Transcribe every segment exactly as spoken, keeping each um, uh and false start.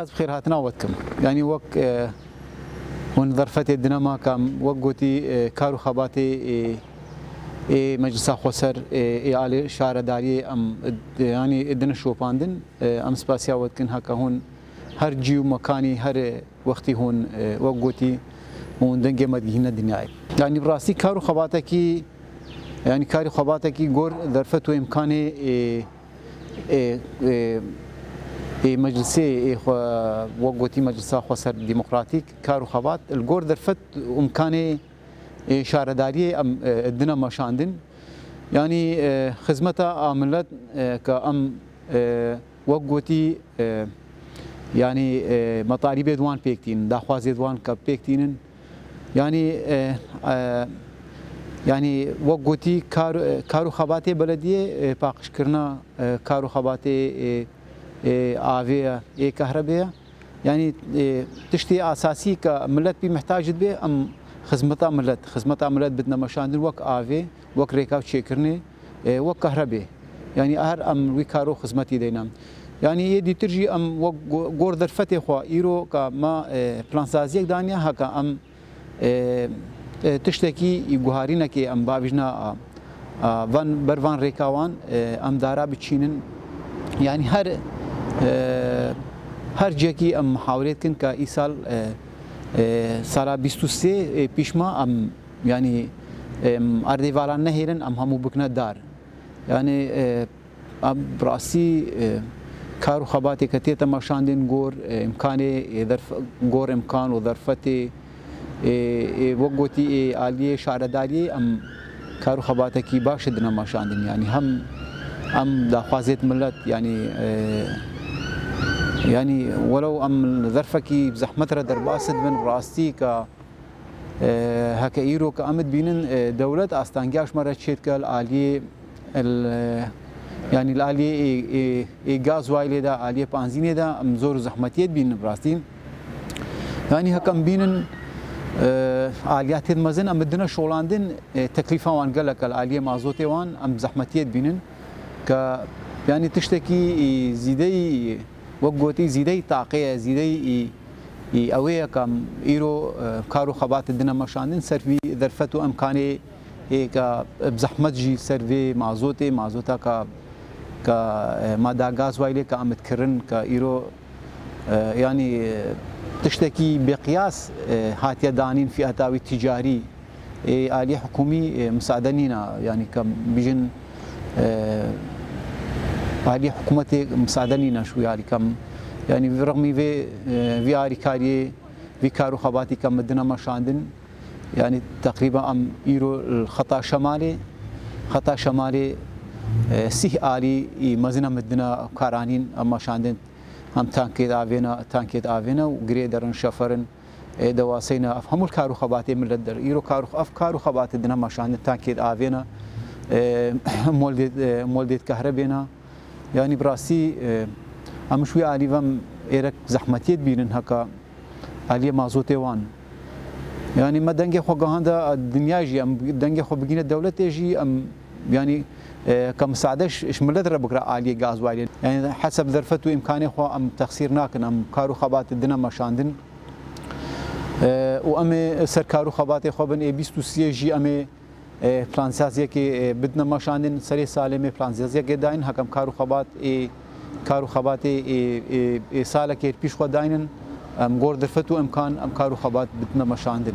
Ez bi xêrhatina we dikim. Yanî wek, e, hûn derfetê dinema kam, wek gotî, e, kar û xebatê, e, ê Meclisa Xweser, e, ê alê şaredariyê em, e, yanî dine şopandin, e, em spasiya we dikin heke hûn her cî û mekanî, her wextî hûn, e, wek gotî, hûn dengê me digihîne dinyayê. Yanî bi rastî kar û xebatekî, yanî karî xebatekî gor derfet û îmkanê, e, ê, ê, ê meclisê, ê xwe, wek gotî Meclisa Xweser Demokratîk, kar û xebat, li gor derfet û îmkanê, ê şaredariyê em, e, dine meşandin. Yanî, e, xizmeta a millet, e, ke em, e, wek gotî, e, yanî, e, metalîbê di wan pêk tînin, daxwazê di wan ke pêk tînin. Yanî, e, e, yanî wek gotî kar, e, kar û xebatê belediyê, e, paqijkirina, e, kar û xebatê, e, e, avê ye, ê kahrebê ye. Yanî, e, tiştê esasî ke milet pî mihtac dibe, em xizmeta milet, xizmeta milet bidine meşandin wek avê, wek rêka çêkirinê, e, wek kahrebê. Yanî her em wî kar û xizmetî deyne. Yanî yê dîtir jî em wek go-, gor derfetê xwe îro ka me, e, plansaziyek daniye heke em, e, e, tiştekî guharînekê em bavîjna, a, a, van, ber van rêka wan, e, em dara biçînin. Yanî her, e, her cihekî em muhawirê dikin ka îsal, e, e, sala bîst û sê, e, pîşma em, yanî, em, erdê valan nehêlin, em hemû bikine dar. Yanî, e, em bi rastî, e, kar û xebatê ke tête meşandin gor, e, îmkanê, e, derf-, gor îmkan û derfetê, e, e, wek gotî, e, aliyê şaredariyê em kar û xebatekî baş dine meşandin. Yanî hem em daxwazêt milet, yanî, e, yanî welew em li derfekî bi zehmet re derbas dibin, rastî ka E, heke îro ke em dibînin, e, dewlet astangiya ji me re çêdike li aliyê, el, e, yanî li aliyê ê, ê, ê gazwaylê de, aliyê panzînê de em zor û zehmetiyê dibînin bi rastî. Yanî heke em bînin, e, aliyatên mezin em dine şolandin, e, teklîfa wan gelek e li aliyê mazotê wan em zehmetiyê dibînin. Ke, yanî tiştekî, e, zîdeyî, wek gotî, zîdeyî taqê ye, zîdeyî, e, Î, ew ê ye ka îro, e, kar û xebat dine meşandin ser vî derfet û emkanê ê ka bi zehmet jî ser vê mazotê, mazota ka, ka, e, mada gazwaylê ka em dikirin ka îro, e, yanî, e, tiştekî bêqiyas, e, hatiye danîn fiyata wî ticarî. Ê alî hikûmî, ê, misade nîna, yanî ke bijin, e, alî hikûmetê misade nîna ji wî alî ke, yanî rixmî vê, e, vî alîkariyê, vî kar û xebatî ke me dine meşandin, yanî teqrîben em îro li xeta şemalê, xeta şemalê, e, sîh alî î mezin em dine karanîn em meşandin, em tankê avêne, tankê avêne û girê derin şeferin. E, dewaseyna ev hemû kar û xebatê milet der. Îro kar û, ev kar û xebatê dine meşandin, tankê avêna, e, moldê, e, moldê kahrebêna. Yanî bi rastî, e, em ji wî alî ve em êrek zehmetiyê dibînin heka aliyê mazotê wan. Yanî me dengê xwe gihanda dinya jî, em dengê xwe bigîne dewletê jî, em yanî, e, ka misade ji, ji milet re bikira aliyê gazwaylê. Yanî heseb derfet û îmkanê xwe em texsîr nakin, em kar û xebatê dine meşandin. E, û em ê ser kar û xebatê xwe bin ê bîst û siyê jî em ê, e, plansaziyekê, e, bidine meşandin. Serê salê em ê plansaziyekê dayîn, hek em kar û xebat ê, kar û xebatê ê, ê, ê salekê pîş xwe daynin, em gor derfet û imkan em kar û xebat bidine meşandin.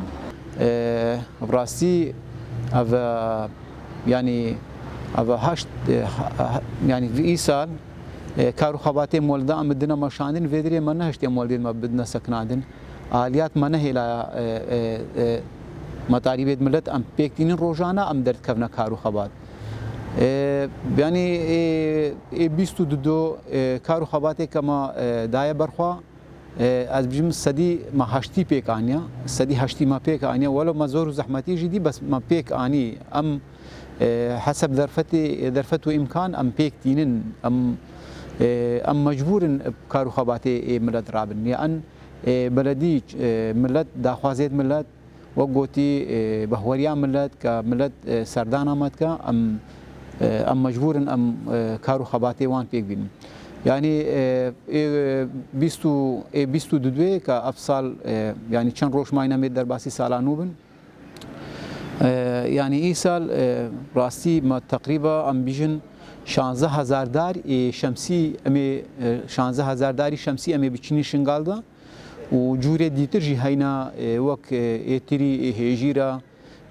E, bi rastî ev, e, yanî ev heşt, e, ha-, ha-, yanî vî îsal, e, kar û xebatê molda em bidine meşandin, vê dirê me nehiştê moldê me bidine sekinandin. Aliyat me nehêlaya, e, e, e, metalîbêt milet em pêk tînin rojane, em derdikevne kar û xebat. E, yanî, e, ê bîst û du do, e, kar û xebatê ke me, e, daye berxwe, e, ez bijim sedî me heştî pêk aniya, sedî heştî me pêk aniya, welo me zor û zehmetî jî dî, bes me pêk anî. Em, e, heseb derfetê, derfet û îmkan em pêk tînin. Em, e, em mecbûr in bi kar û xebatê ê milet rabin. Yan, e, beledî, e, milet, daxwazêt milet, wek gotî, e, behweriya milet, ka milet, e, serdana me dike, em, e, em mecbûr in em, e, kar û xebatê wan pêk bînin. Yanî, e, ê, e, bîst û, ê bîst û du duyê ka ev sal, e, yanî çend roj mayne em ê derbasî sala nû bin. E, yanî îsal, e, rastî me teqrîba em bîjin şanzdeh hezar dar ê şemsî em ê, e, şanzdeh hezar darî şemsî em ê biçînin Şingal de û cûrê dîtir jî heyna, e, wek, e, ê tirî, ê hêjîra,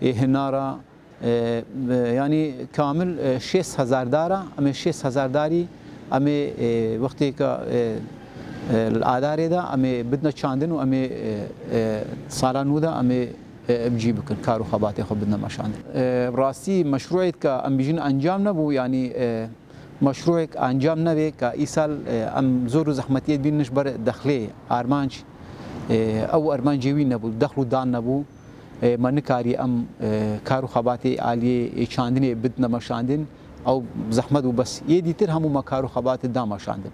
ê hinara, e, e, yanî kamil, e, şêst hezar dara, em ê şêst hezar darî, em ê, e, wextê ke, e, e, li adarê de em ê bidne çandin û em ê, e, e, sala nû de em ê, e, bi cî bikin, kar û xebatê xwe bidne meşandin. E, rastî meşrûyêt ke em bîjin encam nebû, yanî, e, meşrûyek encam nebe ke îsal, e, em zor û zehmetiyê dibînin ji ber dexlê, armanc, e, ew armancê wî nebû, dexl û dan nebû. E, me nikarî em, e, kar û xebatê aliyê, e, çandinê bidne meşandin, ew zehmet bû bes. Yê dîtir hemû me kar û xebatê da meşandin.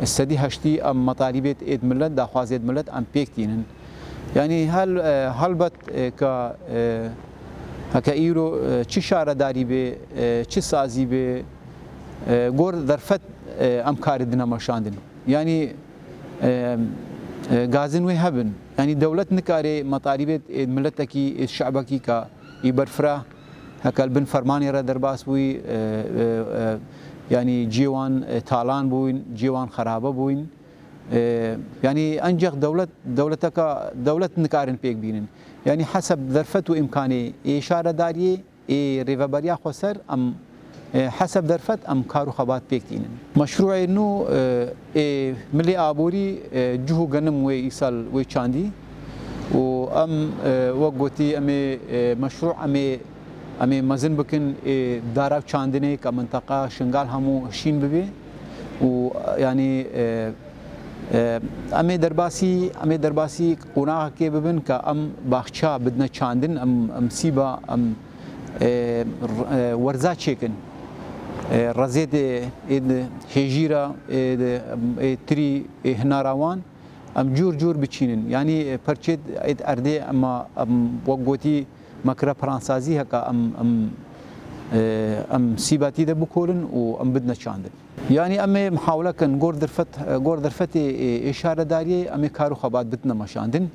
Sedî heştî em metalîbêt êd milet, daxwazêt milet em pêk tînin. Yanî hel-, e, helbet, e, ka, e, heke îro, e, çi şaredarî bê, e, çi sazî bê, e, gor derfet, e, em karî dine meşandin. Yanî, e, e, gazin wê hebin. Yanî dewlet nikare metalîbêt êd miletekî, êd şebekî ka î berfireh, heke li bin fermanê re derbas bûyî, e, e, e, yanî ciyê wan, e, talan bûyîn, ciyê wan xerabe bûyîn. E, yanî enceq dewlet, dewleteka, dewlet nikarin pêk bînin. Yanî heseb derfet û îmkanê ê şaredariyê, ê rêveberiya xweser em, e, heseb derfet em kar û xebat pêk tînin. Meşrûê nû, e, ê milê aborî, e, cih û genim wê îsal wê çandî û em, e, wek gotî em ê, e, meşrû em ê, em ê mezin bikin, ê dara çandinê ke minteqa Şingal hemû şîn bibê û, yanî, e, e, em ê derbasî, em ê derbasî qonaxekê bibin ke em baxça bidine çandin, em, em sîba, em, e, r-, e, werza çêkin. E, rezêt ê, ê di hêjîra, ê di, ê tirî, ê hinara wan. Em cûr cûr biçînin. Yanî, e, perçê êd erdê ema, em wek gotî me kire plansazî heka em, em, e, em sîbatî de bikolin û em bidine çandin. Yanî em ê mihawle kin gor derfet, e, gor derfetê, e, ê şaredariyê em ê kar û xebat bidine meşandin.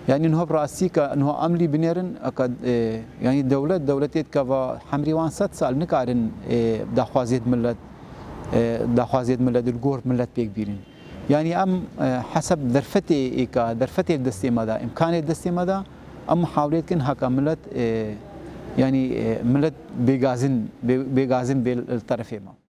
Yanî niha bi rastî ke niha em lî binêrin, eka, e, yanî dewlet, dewletê dike va hemrî wan sed sal nikarin, e, daxwazêt milet, e, daxwazêt milet li gor milet pêk bîrin. Yanî em, e, heseb derfetê êka, derfetê li destê me de, îmkanê li destê me de, em mihawlê dikin haka milet, e, yanî, e, milet bêgazin, bê-, bêgazin bê li terefê me.